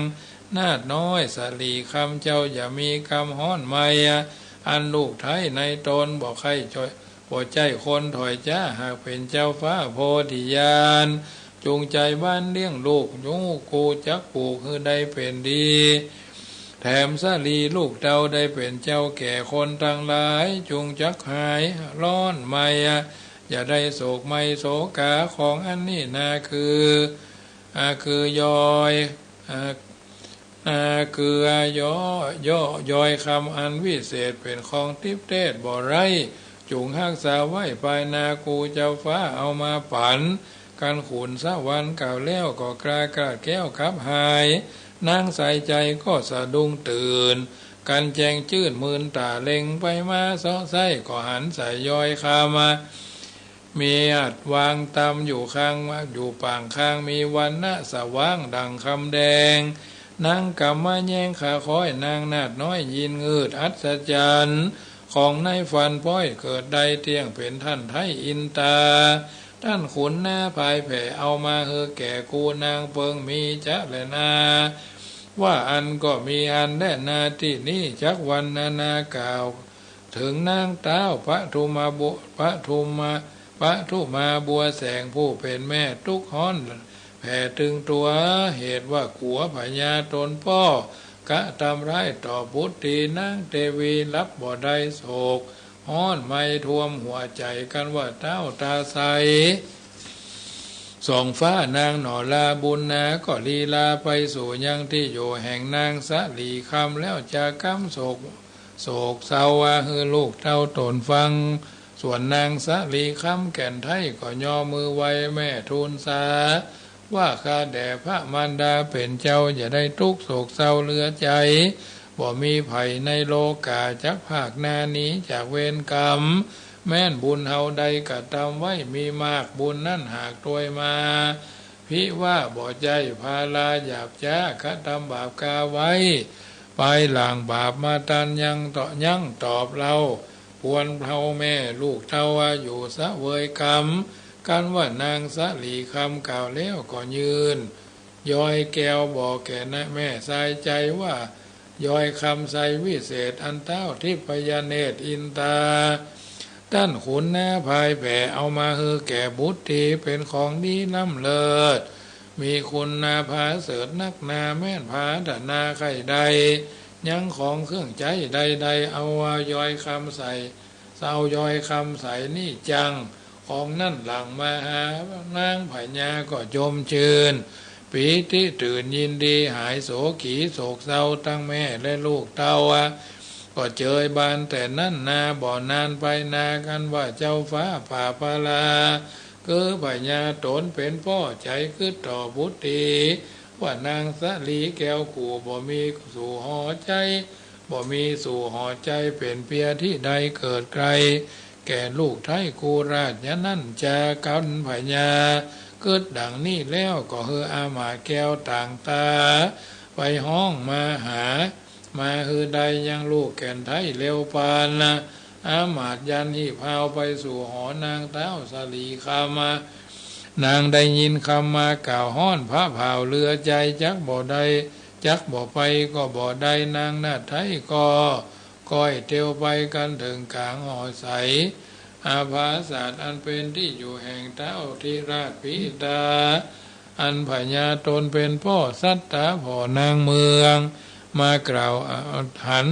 นาฏน้อยสะหลีคำ เจ้าอย่ามีกำฮ้อนไมอะ อันลูกไท้ในต๋นบ่ใค่จ้อย บ่ใจ้คนถอยจ๊า หากเป๋นเจ้าฟ้าโพธิญาณ จุงใจ๋บ้านเลี้ยงลูก ยู้กูจักปลูกหื้อได้เป๋นดี แถมสะหลีลูกเต้าได้เป๋นเจ้าแก่ คนตังหลายจุงจักหายฮ้อนไมอะ อย่าได้โศกไมโศกา ของอันนี้นาคือ อา คือยอย อา อา คือยอย ยอย ยอยคำอันวิเศษ เป๋นของติ๊บเตศบ่ไร้ จุงฮักษาไว้ ปายนากูเจ้าฟ้าเอามาปั๋น กันขุนสะหวันกล่าวแล้ว ก็กล้ากล้าแก้วขับหาย นางสายใจ๋ก็สะดุ้งตื่น กันแจ่งจื้นมืนต๋าเล็งไปมาเซาะไส้ ก็หันสายยอยคำ มีอัดวางตำอยู่ข้าง อยู่ป่างข้าง มีวรรณะสว่างดั่งคำแดง นางกำมาแย้งขาค้อย นางนาฏน้อยยินงืดอัศจรรย์ ของในฝันป้อยเกิดได้ เตี้ยงเป๋นต้านไท้อินตา ต้านขุนนาผายแผ่ เอามาหื้อแก่กู นางเปิงมีจะแลนา ว่าอั้นก็มีฮันแลนา ตี้นี้จักวรรณนากล่าว เถิงนางต้าวปทุมาบุ ปทุมา ปทุมาบัวแสง ผู้เป๋นแม่ตุ๊กฮ้อนแผ่ตึงตั๋ว เหตุว่ากั๋วพญาต๋นป้อกระตำร้ายต่อบุตรี นางเตวีรับบ่ได้โศกฮ้อนไมท่วมหัวใจ๋ กันว่าต้าวต๋าใส สองฟ้านางหน่อลาบุญนา ก็ลีลาไปสู่ยังตี้อยู่แห่งนางสะหลีคำ แล้วจากำโศก โศกเศร้าว่าหื้อลูกเต้าต๋นฟัง ส่วนนางสะหลีคำแก่นไท้ก็ยอมือไหว้แม่ทูลสา ว่าข้าแด่พระมารดาเป๋นเจ้า อย่าได้ตุ๊กข์โศกเศร้าเหลือใจ๋ บ่มีใผในโลก๋าจักพากนาหนีจากเวรกรรม แม้นบุญเฮาได้กระตำไว้มีมาก บุญนั้นหากตวยมา ภิว่าบ่ใจ้ภาราหยาบจ๊า กระตำบาปกาไว้ ปายหลังบาปมาตันยังเตาะยั้งตอบเล่า ปวนเฮาแม่ลูกเต้าอยู่เสวยกรรม กันว่านางสะหลีคำกล่าวแล้วก็ยื่น ยอยแก้วบอกแก่แม่สายใจ๋ว่า ยอยคำไสวิเศษอันต้าวทิพยเนตรอินตา ต้านขุนนาผายแผ่เอามาหื้อแก่บุตรี เป๋นของดีล้ำเลิศ มีคุณนาผาเสริฐนักนา แม้นผาถนาใค่ได้ ยังของเครื่องใจ๊ใดๆ เอาว่ายอยคำไส เศร้ายอยคำไสนี่จัง ของนั้นหลั่งมาหานางพญาก็ชมชื่น ปีติตื่นยินดีหายโศกีโศกเศร้าตังแม่และลูกเต้า ก็เจยบานแต่นั้นนา บ่นานไปนา กันว่าเจ้าฟ้าป่าปาลา คือพญาต๋นเป๋นป้อใจ๋กึ๊ดต่อบุตรี ว่านางสะหลีแก้วกู่บ่มีสู่หอใจ๋ บ่มีสู่หอใจ๋เป๋นเปียตี้ใดเกิดไกล แก่ลูกไท้กูราช ยะนั้นจากั๋นพญา กึ๊ดดั่งนี้แล้วก็หื้ออามาตย์แก้วต่างต๋า ไปฮ้องมาหา มาหื้อได้ยังลูกแก่นไท้เร็วปานนา อามาตย์ยันหีบฮาวไปสู่หอนางต้าวสะหลีคำ นางได้ยินคำมากล่าวฮ้อนพระผ่าวเหลือใจ๋ จักบ่ได้ จักบ่ไปก็บ่ได้ นางนาฏไท้ก็ก้อยเตียวไปกั๋นเถิงก๋างหอไส อาภาสาทอันเป๋นตี้อยู่แห่งเต๊าธิราชปิตา อันพญาต๋นเป๋นป้อสัตตาพ่อนางเมือง มากล่าวหัน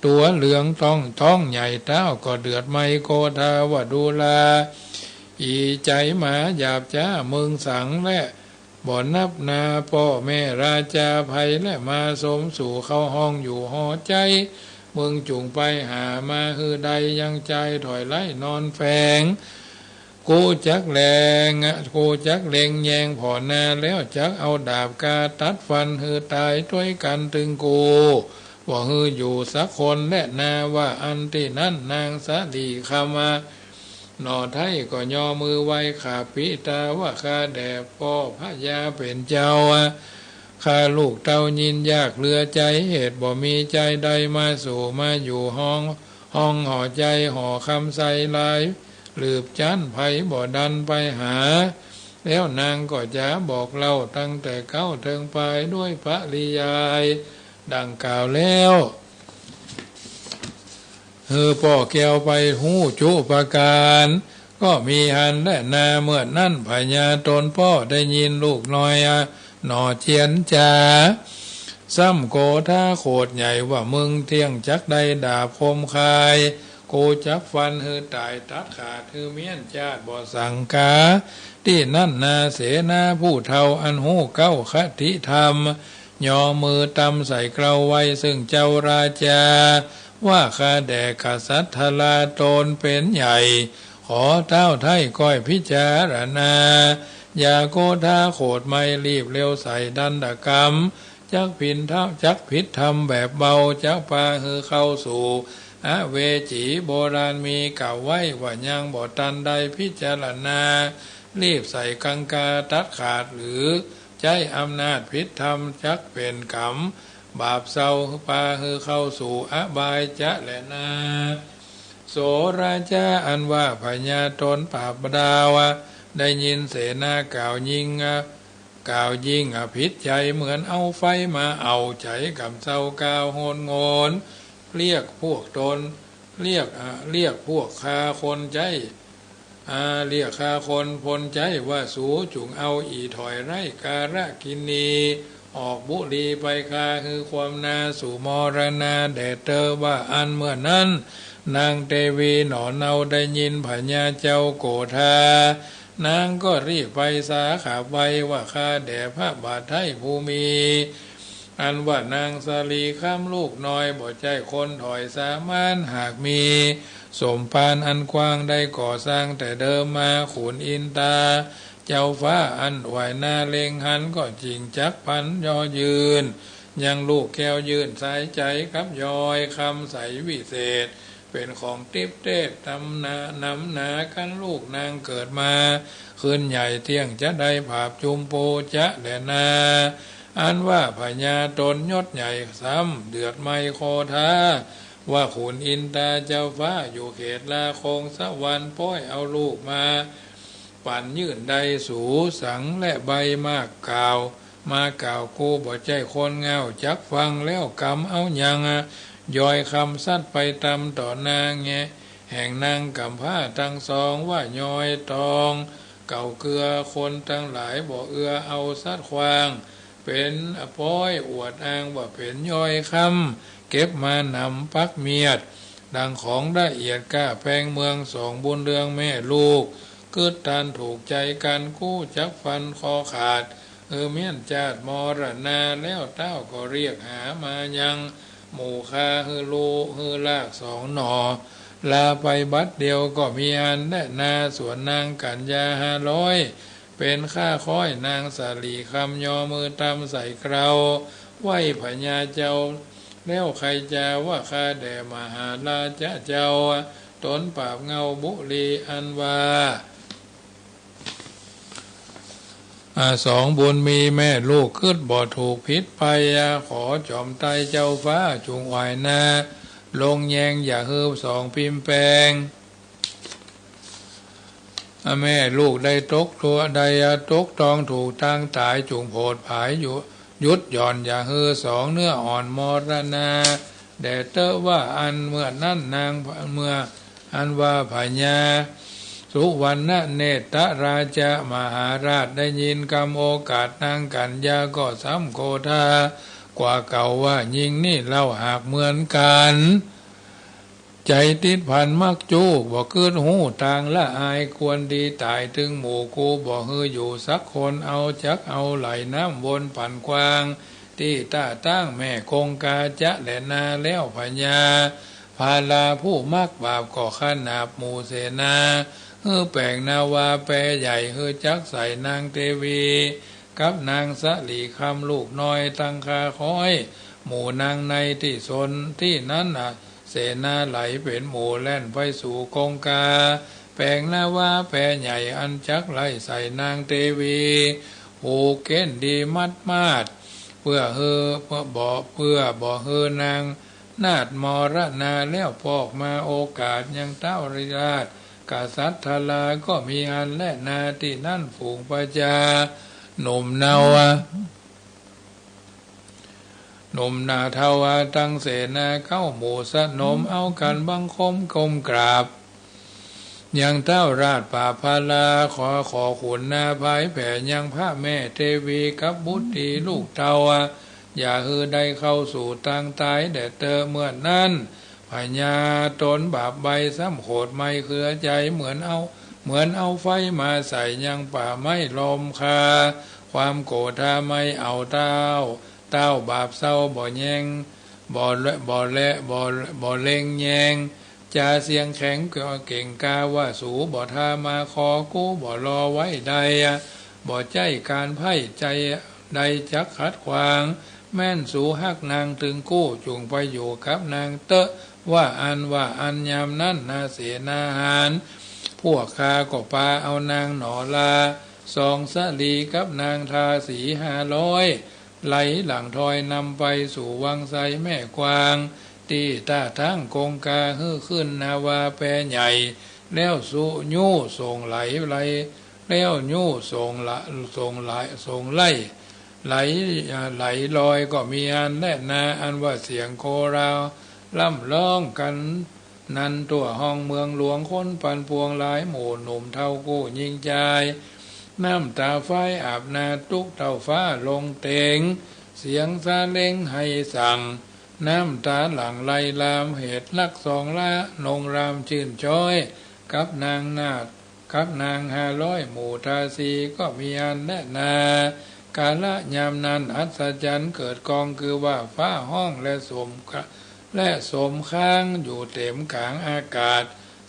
ตั๋วเหลืองต้องท้องใหญ่เต๊า ก็เดือดไหม้โกธาวดูรา อี่ใจ๋หมาหยาบจ๊าเมิงสังแล บ่นับหน้าป้อแม่ราจาใผ และมาสมสู่เข้าห้องอยู่หอใจ๊ มึงจุ่งไปหามาหื้อได้ ยังจายถ้อยไล้นอนแฝง กูจักแลง กูจักเล็งแยงผ่อนา แล้วจักเอาดาบกาตัดฟันหื้อต๋ายตวยกั๋นตึงกู บ่หื้ออยู่สักคน และนาว่าอั้น ตี้นั้นนางสาลีคำหน่อไท้ก็ยอมือไหว้ข้าปิตา ว่าข้าแด่ป้อพญาเป๋นเจ้า ข้าลูกเต้ายินยากเหลือใจ๋ เหตุบ่มีใจ๋ใดมาสู่มาอยู่ห้อง ห้องหอใจ๋หอคำใสหลาย หลืบจั้นใผบ่ดันไปหา แล้วนางก็จะบอกเล่าตั้งแต่เก๊าเถิงปายด้วยปริยายดังกล่าวแล้ว หื้อป้อแก้วไปฮู้จุประก๋าน ก็มีหั้นแลนา เมื่อนั้นพญาต๋นป้อได้ยินลูกน้อยหน่อเจียนจ๋า ซ้ำโกธาโขดใหญ่ว่า มึงเตี้ยงจักได้ดาบคมคาย กูจักฟันหื้อต๋ายตัดขาด หื้อเมี้ยนจาติบ่สังกา ตี้นั้นนาเสนาผู้เฒ่าอันฮู้เก๊าคติธรรม ยอมือตำใส่เกล้าไว้ซึ่งเจ้าราจา ว่าข้าแด่กษัตริย์ทราต๋นเป๋นใหญ่ ขอเต้าไท้ก้อยพิจารณา อย่าโกธาโขดไหม้ รีบเร็วใส่ดันดกรรม จักผิดธรรม จักผิดธรรมแบบเบา จักปาหื้อเข้าสู่อเวจี โบราณมีกล่าวไว้ว่ายังบ่ตันได้พิจารณา รีบใส่กังกาตัดขาด หรือใจ๊อำนาจผิดธรรม จักเป๋นกรรมบาปเศร้า ปาหื้อเข้าสู่อบายจะแลนา โสราจาอันว่าพญาต๋นปราบดาว ได้ยินเสนากล่าวยิ่ง กล่าวยิ่งอภิษใจ๋ เหมือนเอาไฟมาเอาใจ๋ ก่ำเซากล่าวโหนโงน เรียกพวกต๋น เรียก เรียกพวกข้าคนใจ๊ เรียกข้าคนพลใจ๊ว่า สูจุ่งเอาอี่ถ้อยไร้กาลกิณี ออกบุรีไปคาหื้อความนาสู่มรณาแด่เตอ ว่าอั้นเมื่อนั้น นางเตวีหน่อเนาได้ยินพญาเจ้าโกธา นางก็รีบไปสาขาบไว้ว่า ข้าแด่พระบาทไท้ภูมิ อันว่านางสาลีคำลูกน้อย บ่ใจ้คนถอยสามัญ หากมีสมภารอันกว้างได้ก่อสร้างแต่เดิมมา ขุนอินตาเจ้าฟ้าอันไหวนาเล็งหัน ก็จิ่งจักพันย่อยืน ยังลูกแก้วยื่นสายใจ๋กับย้อยคำใสวิเศษ เป๋นของติ๊บเตศนำหนา นำหนากัน ลูกนางเกิดมาขึ้นใหญ่ เตี้ยงจะได้ผาบจุมปูจะแลนา อันว่าพญาต๋นยศใหญ่ซ้ำเดือดไหม้โคธา ว่าขุนอินตาเจ้าฟ้าอยู่เขตลาคงสวรรค์ ป้อยเอาลูกมา ปั่นยื่นได้สูสังและใบมากกล่าว มากล่าวกูบ่ใจ้คนเหง้าจักฟัง แล้วกำเอายังย้อยคำสัตย์ไปตำต่อหน้าแงะ แห่งนางกำพร้าตังสอง ว่าย้อยตองเก่าเกือ คนตังหลายบ่เอือเอาสัตย์ขว้าง เป๋นอป้อยอวดอ้างว่าเป๋นย้อยคำ เก็บมาหนำปักเมียด ดังของละเอียดกล้าแปงเมือง สองบุญเรืองแม่ลูก กึ๊ดตันถูกใจ๋กั๋น กู้จักฟันคอขาด เออเมี้ยนจาติมรณา แล้วเต้าก็เรียกหามายังหมู่ข้าหื้อลูกหื้อลากสองหน่อ ลาไปบัดเดียวก็มีอันแลนา ส่วนนางกัญญาห้าร้อย เป๋นข้าค้อยนางสาลีคำ ย่อมือตำใส่เกล้า ไหว้พญาเจ้า แล้วใค่จาว่า ข้าแด่มหาราชเจ้า ต๋นปราบเหง้าบุรี อันว่า อ่า สองบุญมีแม่ลูก กึ๊ดบ่ถูกผิดไป อ่า ขอจอมไตรเจ้าฟ้าจุ่งไหว้นา ลงแยงอย่าหื้อสองปิมแปง แม่ลูกได้ตกตัว ได้ตกต้องถูกตางต๋าย จุ่งโผดผายหยุดหย่อน อย่าหื้อสองเนื้ออ่อนมรณาแด่เต๊อะ ว่าอั้นเมื่อนั้นนาง เมื่อ อันว่าพญาสุวรรณเนตรราชมหาราชได้ยินกำโอกาสนางกัญญาก็สำโกธากว่าเก่าว่า ญิงนี้เล่าหากเหมือนกั๋น ใจ๋ติดพันมักจู้ บ่กึ๊ดฮู้ตางละอาย ควรดีต๋ายตึงหมู่กู บ่หื้ออยู่สักคน เอาจักเอาไหลน้ำวนปั่นกวาง ตี้ต้าตั้งแม่คงคาจะแลนา แล้วพญาพาราผู้มักบาปก็ขนาบหมู่เสนา หื้อแป๋งนาวาแปใหญ่ หื้อจักใส่นางเตวี กับนางสะหลีคำลูกน้อย ตังคาค้อยหมู่นางในตี้สนตี้นั้นน่ะ เสนาไหลเป๋นหมู่แล่นไปสู่คงคา แป๋งนาวาแปใหญ่ อันจักไล่ใส่นางเตวี ผูกเก๊นดีมัดมาด เปื้อหื้อ เปื้อบ่ เปื้อบ่หื้อนางนาฏมรณา แล้วปอกมาโอกาสยังเต๊าราชกษัตริย์ทรา ก็มีอันแลนา ตี้นั้นฝูงประจาหนุ่มนาวา หนุ่มนาทาวาตังเสนา เก๊าหมู่สนม เอากั๋นบังคมก้มกราบ ยังเต๊าราชป่าพารา ขอ ขอขุนนาภายแผ่ยังพระแม่เตวี กับบุตรีลูกเต้า อย่าหื้อได้เข้าสู่ตางต๋ายแด่เต๊อะ เมื่อนั้น พญาต๋นบาปใบ้ซ้ำโขดไม้เคืองใจ๋ เหมือนเอา เหมือนเอาไฟมาใส่ยังป่าไม้ลมคา ความโกธาไม้เอาเต้า เต้าบาปเศร้าบ่แยง บ่แล บ่แล บ่ บ่เล็งแยง จาเสียงแข็งเก่งกล้าว่า สูบ่ทามาคอ กูบ่รอไว้ได้ บ่ใจ๊ก๋านไพ่ใจ๋ใดจักขัดขวาง แม้นสูฮักนางตึงกู้ จุ่งไปอยู่กับนางเต๊อะ ว่าอั้น ว่าอั้น ยามนั้นนาเสนาหาร พวกข้าก็ปาเอานางหนอลา สองสะหลีกับนางทาสีห้าร้อย ไหลหลังถอยนำไปสู่วังไซแม่กวาง ตี้ต้าตั้งคงคา หื้อขึ้นนาวาแปใหญ่ แล้วสุยู้ส่งไหล ไหล แล้วยู้ส่งละ ส่งไหล ส่งไล่ ไหล อ่า ไหลลอยก็มีอันแลนา อันว่าเสียงโคราวร่ำร้องกั๋น นั้นทั่วห้องเมืองหลวง คนปั่นปวงหลายหมู่ หนุ่มเฒ่ากู้ญิงจาย น้ำต๋าไฟอาบหน้า ตุ๊กเต้าฟ้าลงเต็ง เสียงซาเล้งไห้สั่ง น้ำต๋าหลั่งไหลลาม เหตุฮักสองละนงราม จื้นจ๊อยกับนางนาฏ กับนางห้าร้อยหมู่ทาสี ก็มีอันแลนา กาละยามนั้นอัศจรรย์เกิดกอง คือว่าฟ้าฮ้องและสม และสมค้างอยู่เต๋มก๋างอากาศ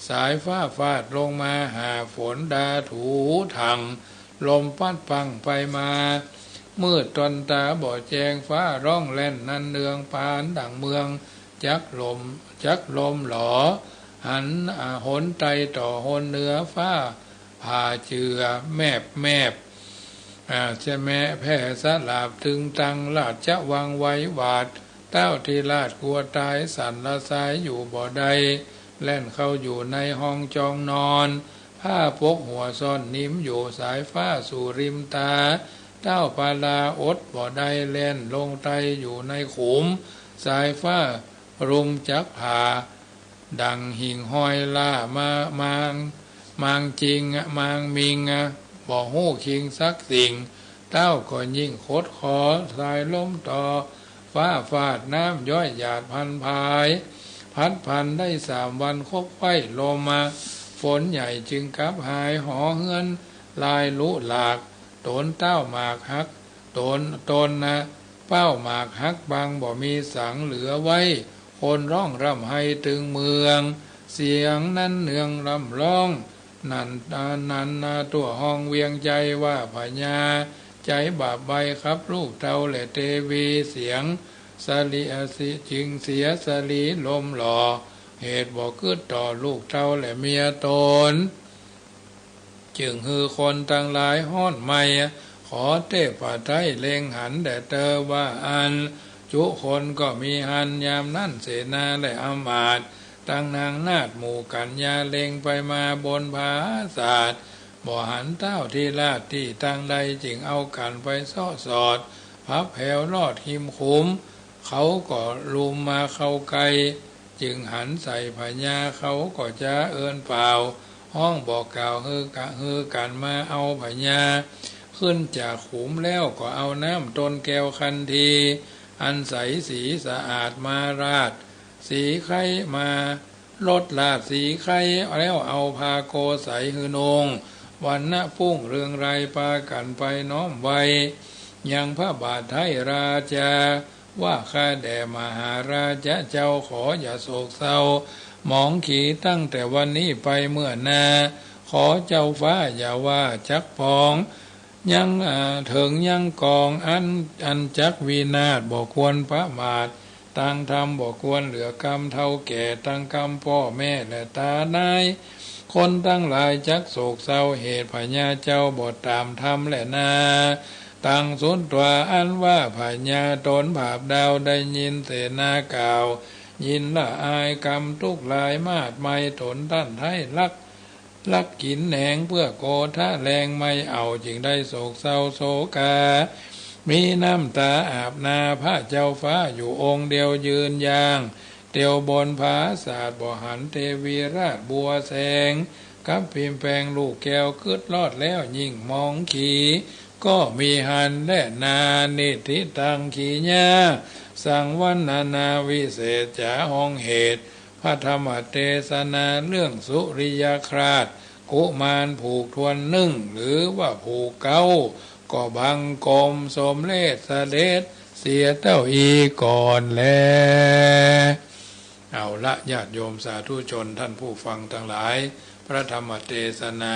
สายฟ้าฟาดลงมาหา ฝนดาถูถั่ง ลมปั๊ดปั้งไปมา มืดตนต๋าบ่แจ้ง ฟ้าฮ้องแล่นนันเนือง ปานดั่งเมืองจักล่ม จักล่มหลอ หัน อ่า หนไตต่อหนเหนือ ฟ้า ผ่าเจือแมบแมบ อ่า จะแมะแผ่สลาบตึงตัง ราชวังไหวหวาด เต้าธิราชกลัวต๋าย สั่นละสายอยู่บ่ได้ แล่นเข้าอยู่ในห้องจองนอน ผ้าปกหัวซ่อนนิ่มอยู่ สายฟ้าสู่ริมต๋า เต้าปาราอดบ่ได้ แล่นลงไตอยู่ในขุม สายฟ้ารุมจักผ่า ดั่งหิ่งห้อยล่ามา มาง มางจิง มางมิง บ่ฮู้คิงสักสิ่ง เต้าก็ยิ่งขดขอ สายลมต่อ ฟ้าฟาดน้ำย้อยหยาดพันพาย พัดพันได้สามวัน คบไข้ลมมา ฝนใหญ่จึงกลับหาย หอเฮือนลายลุหลาก ตนเต้าหมากหัก ตน ตนนะ เป้าหมากหักบาง บ่มีสังเหลือไว้ คนฮ้องร่ำไห้ตึงเมือง เสียงนันเนืองร่ำร้อง นั้น นั้นนาทั่วห้องเวียงใจ๋ว่า พญาใจ๋บาปใบ้กับลูกเต้าและเตวี เสียงสะหลี จึงเสียสะหลีลมหล่อ เหตุบ่กึ๊ดต่อลูกเต้าและเมียตน จึงหื้อคนตังหลายฮ้อนไหม้ ขอเทพไตรเล็งหันแด่เต๊อะ ว่าอั้น จุคนก็มีหั้น ยามนั้นเสนาและอำมาตย์ ตังนางนาฏหมู่กัญญา เล็งไปมาบนผาสาท บ่หันเต้าธิราชตี้ตังใด จึงเอากั๋นไปเซาะสอด พับแผวลอดฮิมขุม เขาก็ลุมมาเข้าใก้ จึงหันใส่ผญา เขาก็จะเอิ้นเป่าฮ้องบอกกล่าวหื้อกั๋น หื้อกั๋นมาเอาผญาขึ้นจากขุม แล้วก็เอาน้ำต้นแก้วคันธี อันใสสีสะอาดมาราดสีไคร้ มาลดราดสีไคร้ แล้วเอาผ้าโกศใสหื้อนุ่ง วรรณะปุ้งเรืองราย ปากั๋นไปน้อมไหว้ยังพระบาทไท้ราชา ว่าข้าแด่มหาราชะเจ้า ขออย่าโศกเศร้าหมองขีตั้งแต่วันนี้ไปเมื่อหน้า ขอเจ้าฟ้าอย่าว่าจักปอง ยัง อ่า เถิงยังกองอัน อันจักวินาศ บ่ควรประมาท ตังธรรมบ่ควรเหลือกำ เฒ่าแก่ตังกำ ป้อแม่และต๋านาย คนตังหลายจักโศกเศร้า เหตุผญาเจ้าบ่ต๋ามธรรมแลนา ตังสุนต๋วาอันว่าผญาต๋นผาบดาว ได้ยินเสนากล่าว ยินละอายกำตุ๊กข์หลายมาดไม ต๋นต้านไท้ลัก ลักกิ๋นแหนงเปื้อโกธะแลง ไม่เอาจึงได้โศกเศร้าโศกา มีน้ำต๋าอาบหน้าพระเจ้าฟ้าอยู่องค์เดียว ยืนยางเตียวบนผาสาท บ่หันเตวีราชบัวแสง กับพิมแปงลูกแก้ว กึ๊ดลอดแล้วยิ่งหมองขี ก็มีหันแลนา นิทธิตัง ขีญา สังวรรณนาวิเศษจ๋า ฮ้องเหตุ พระธรรมเตสนาเรื่องสุริยคราส กุมารผูกทวนนึ่ง หรือว่าผูกเก๊า ก็บังคมสมเร็จเสด็จเสียเต้าอี้ก่อนแล เอาละ ญาติโยมสาธุชนท่านผู้ฟังตังหลาย พระธรรมเตสนา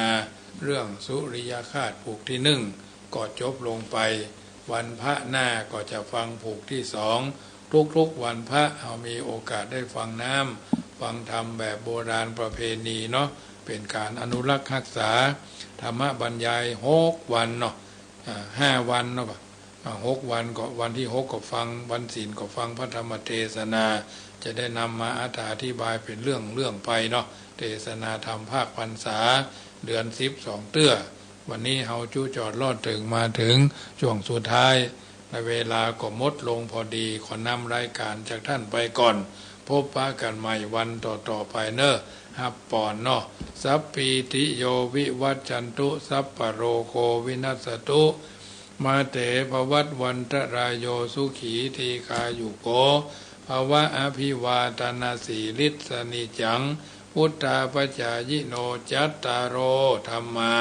เรื่องสุริยคราสผูกตี้นึ่ง ก็จบลงไป วันพระหน้าก็จะฟังผูกตี้สอง ทุกๆ วันพระเฮามีโอกาสได้ฟังน้ำ ฟังธรรมแบบโบราณประเพณีเนาะ เป๋นก๋านอนุรักษ์ฮักษา ธรรมบรรยายหกวันเนาะ อ่า ห้าวันเนาะ อ่า หกวันก็ วันตี้หกก็ฟัง วันศีลก็ฟังพระธรรมเตสนา จะได้นำมาอธิบายเป๋นเรื่องๆ ไปเนาะ เตสนาธรรมภาคพรรษา เดือนสิบสองเตื้อ วันนี้เฮาจุจอดรอดเถิงมาเถิงช่วงสุดท้าย และเวลาก็หมดลงพอดี ขอนำรายก๋านจากท่านไปก่อน พบปะกั๋นใหม่วันต่อๆ ไปเน่อ ฮับปอนเนาะ สัพพีติโยวิวัชชันตุ สัพพะโรโควินัสสตุ มาเตภวัตวันตะราโย สุขีทีฆายุโกภวะ อภิวาทะนะสีลิสสะนิจจัง วุฑฒาปะจายิโน จัตตาโรธัมมา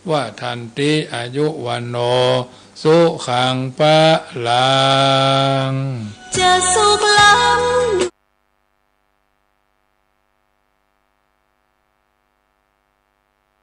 วัฑฒันติ อายุวัณโณ สุขัง พะลัง จะสุขล้ำ